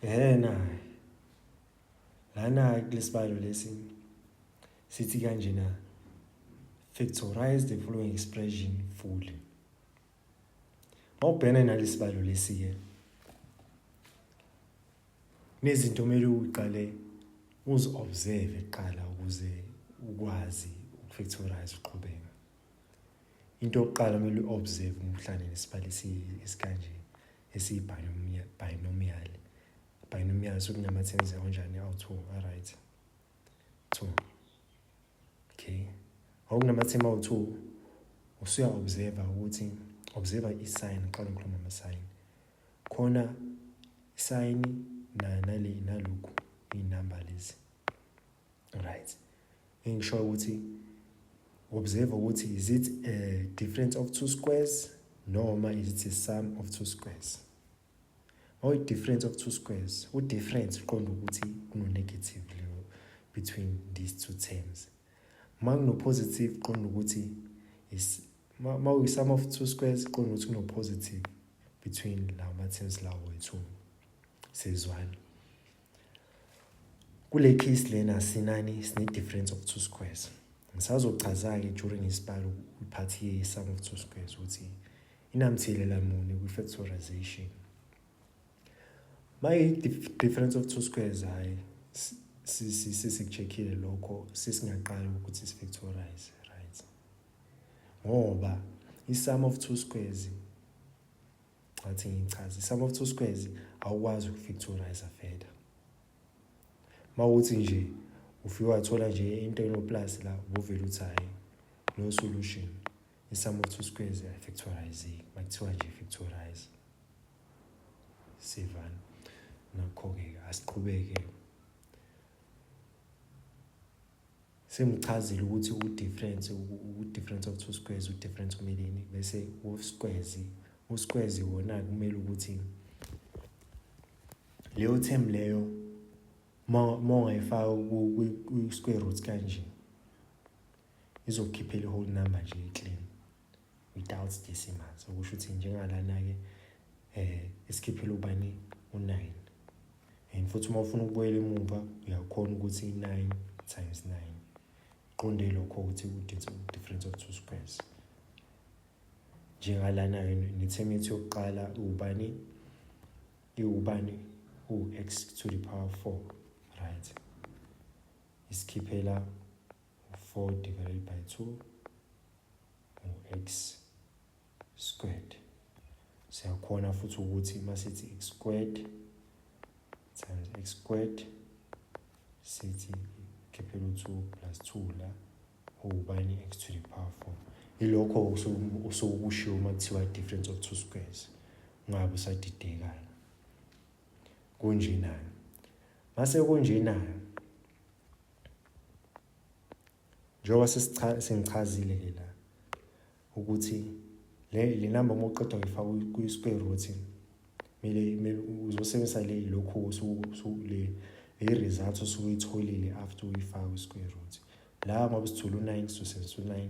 Ehena lana kulesibalo lesi sithi kanjena, factorize the following expression fully. Mawubhekene nalesibalo lesi ke, nezinto kumele uqale uzi-observe kuqala ukuze ukwazi ukufactorize uqhubeka. Into yokuqala kumele u-observe uma uhlangane nesibalo esikanje esiyi-binomial. Binomial so kunama-terms anjani awu-two, alright, two, okay. Awukunama-term awu-two, usuya-observe ukuthi observe i-sign, qala ngikhuluma ama-sign khona, i-sign nale nalokhu, iy'namba lezi, right. Engisho ukuthi observe ukuthi is it a difference of two squares noma is it a sum of two squares. Mawu difference of two squares, u-difference uqonda ukuthi kuno-negative leyo between these two terms. Uma kuno-positive uqonda ukuthi is ma uyi-sum of two squares, uqonda ukuthi kuno-positive between lawo ma-terms lawo wethu. Sezwana kule case lena sinani, sine-difference of two squares. Ngisazochaza-ke during isibalo i-part ye-sum of two squares ukuthi inamthelela muni kwi-factorization. Mayi-difference of two squares, hhayi, sesikucheckile lokho, sesingaqala ukuthi si-factorize, right, ngoba i-sum of two squares, ngathi ngichaze i-sum of two squares, awukwazi ukufactorize further. Mawuthi nje ufike wathola nje into eno-plus la, ubuvele uthi hhayi, no solution, i-sum of two squares ayifactorizeki. Makuthiwa nje factorize, sivana nakho-ke. Asiqhubeke. Sengichazile ukuthi u-difference, u-difference of two squares, u-difference kumeleni, bese u-squares, u-squares wona kumele ukuthi leyo term leyo ma ungayifaka kwi-square root kanje, izokukhiphela i-whole number nje clean without decimals. Okusho ukuthi njengalana-ke isikhiphela ubani, u-9, and futhi uma ufuna ukubuyela emuva uyakhona ukuthi 9 times 9 qonde lokho ukuthi u-difference of two squares. Njengalana-ke ne-term yethu yokuqala ubani, iwubani, u-x to the power 4, right, isikhiphela u-4 divided by 2 u-x squared. Siyakhona futhi ukuthi masithi x squared times x squared, sithi khiphela u-2 plus 2 la, ubani, x to the power 4. Ilokho osuke kushiwo uma kuthiwa difference of two squares, ungabe usadidekana kunjena. Mase kunjena, njengoba sengichazile ke la ukuthi le number uma uqeda uyifaka kwi-square root, kumele uzosebenzisa le lokhu le le result osuke uyitholile after uyifaka kwi-square root. La ngoba sithola u-9, sizosebenzisa u-9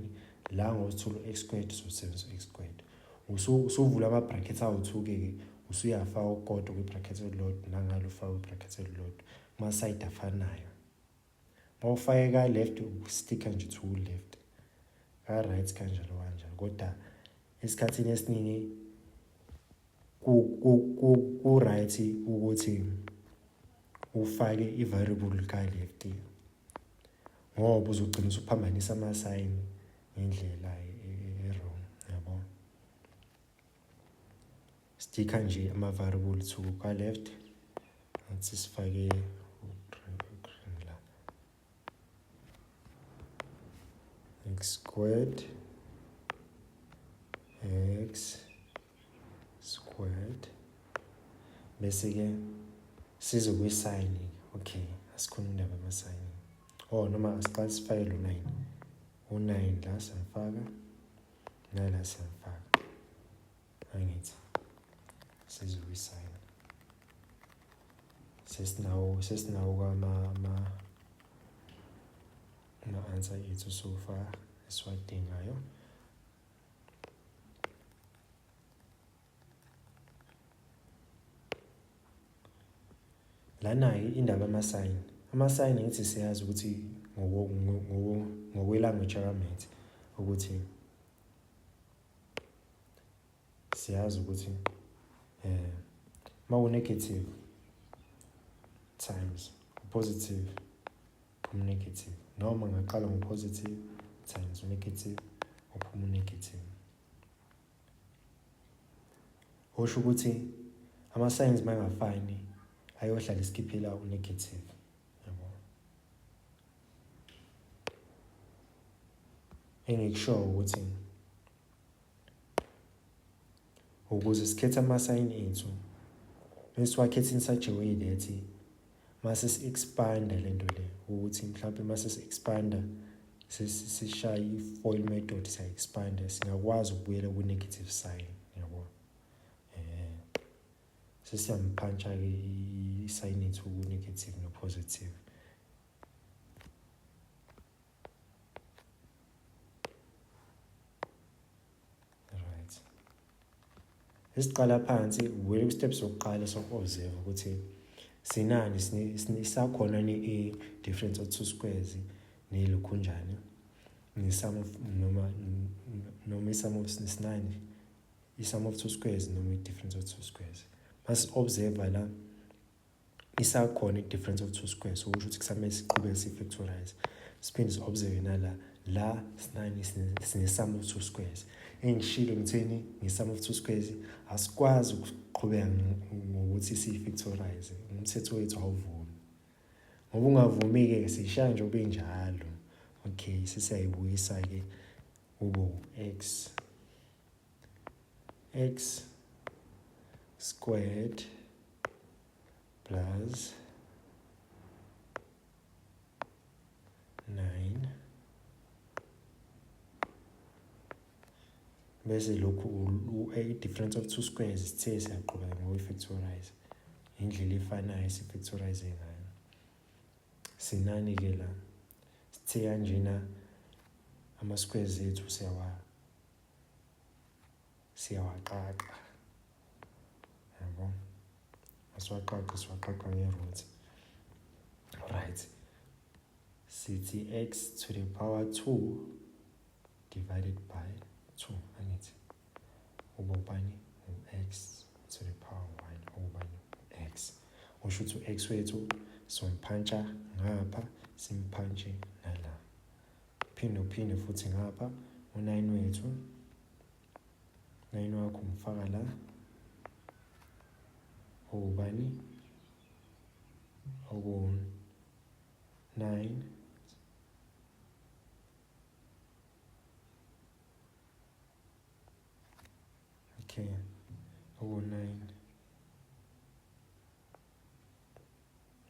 la, ngoba sithola u-x squared, sizosebenzisa u-x squared. Usuvula ama-brackets awu-2 ke, usuyafaka okukodwa kwi-bracket elilodwa nangalo ufake kwi-bracket elilodwa kuma-side afanayo. Mawufake ka-left, usticka nje to left, ka-right kanjalo kanjalo. Kodwa esikhathini esiningi ku-right ukuthi ufake i-variable ka-left ngoba uzogcina usuphambanisa ama-sign ngendlela e-wrong, yabo. Sticka nje ama-variable to ka-left, ngathi sifake green la, x squared, x squared, bese-ke size kwi-sign. Okay, asikhona indaba yama-sign. Oh, noma asiqale sifake lo 9, u-9 la siyamfaka, nala siyamfaka, angithi size kwi-sign sesinawo kwama ama-answer ethu so far esiwadingayo. Lana-ke indaba yamasayini. Amasayini ngithi siyazi ukuthi ngokwe-language yakaMaths ukuthi siyazi ukuthi eh mawu-negative times positive uphuma negative noma ngaqala ngo-positive times negative uphuma negative. Osho ukuthi ama-signs mangafani ayohlala isikhiphela u-negative yabo. Engikushoyo ukuthi ukuze sikhethe ama-sign ethu mesiwakhetha in such a way that mase si-expanda le nto le ukuthi mhlawumpe mase si-expanda sishaya i-foil method siya-expanda singakwazi ukubuyela ku-negative sign yabo. Eh sesiyamphantsha-ke i-sign ethu ku-negative no-positive. Right, esiqala phansi ubuyele kwi-step sokuqala soku-observe ukuthi sinani isakhona ni i-difference of two squares nelokhunjani ne-sum of noma i-sum of sinani i-sum of two squares noma i-difference of two squares. Masi-observe la isakhona i-difference of two squares, so kusho ukuthi kusamele siqhubeke si-factorize, siphinde si-observe nala la sinani sine-sum of two squares. Engishilo ngitheni nge-sum of two squares, asikwazi ukuqhubeka ngokuthi siyi-factorize, umthetho wethu awuvumi. Ngoba ungavumi-ke siyishaya nje ube njalo. Okay, sesiyayibuyisa-ke kube u-x x squared plus 9 bese lokhu i-difference of two squares sithe siyaqhubeka ngokuyi-factorize indlela efanayo esi-factorize ngayo. Sinani-ke la sithe kanjena ama-squares ethu siyawa siyawaqaqa yabo, asiwaqaqi siwaqaqa nge-root. Right, sithi x to the power 2 divided by 2, angithi uba ubani u-x to the power 1 ubani u-x, usho ukuthi u-x wethu somphantsha ngapha simphantshe nala, phinde uphinde futhi ngapha u-9 wethu 9 wakho umfaka la ubani oku 9 okay oku 9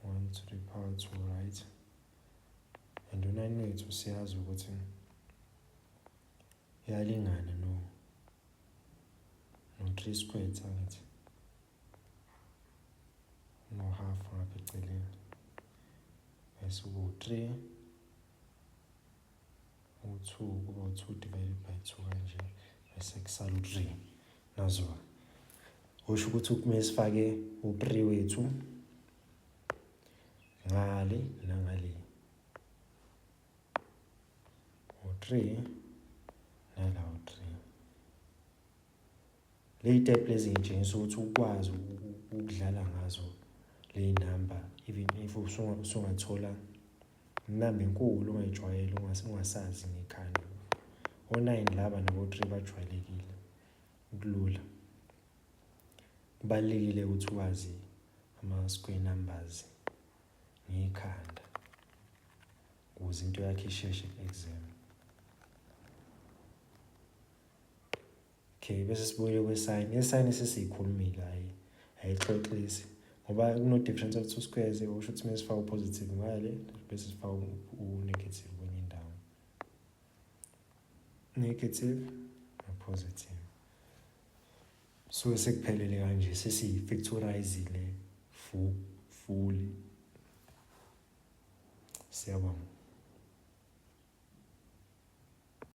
1 to the power 2, right? And u-9 wethu siyazi ukuthi uyalingana no no-3 squared, angithi no-half ngapha eceleni, bese kuba u-3 u-2 kuba u-2 divided by 2 kanje, bese kusala u-3. Nazo kusho ukuthi kumele sifake u-3 wethu ngale nangale, u-3 nala u-3. Le y'tep lezi ngitshengisa ukuthi ukwazi ukudlala ngazo le number even if usungathola inamba enkulu ongayijwayele ungasazi ngekhanda. O-9 laba nabo-3 bajwayelekile, kulula. Kubalulekile ukuthi wazi ama-square numbers ngekhanda ukuze into yakho isheshe ku-exam. Okay, bese sibuyele kwe-sign. I-sign sesiyikhulumile, hayi ayixoxisi ngoba kuno-difference of two squares, okusho ukuthi kumele sifake u-positive ngale bese sifake u-negative kwenye indawo, negative no-positive. Suke sekuphelele kanje, sesiyi-factorizile fully. Siyabonga.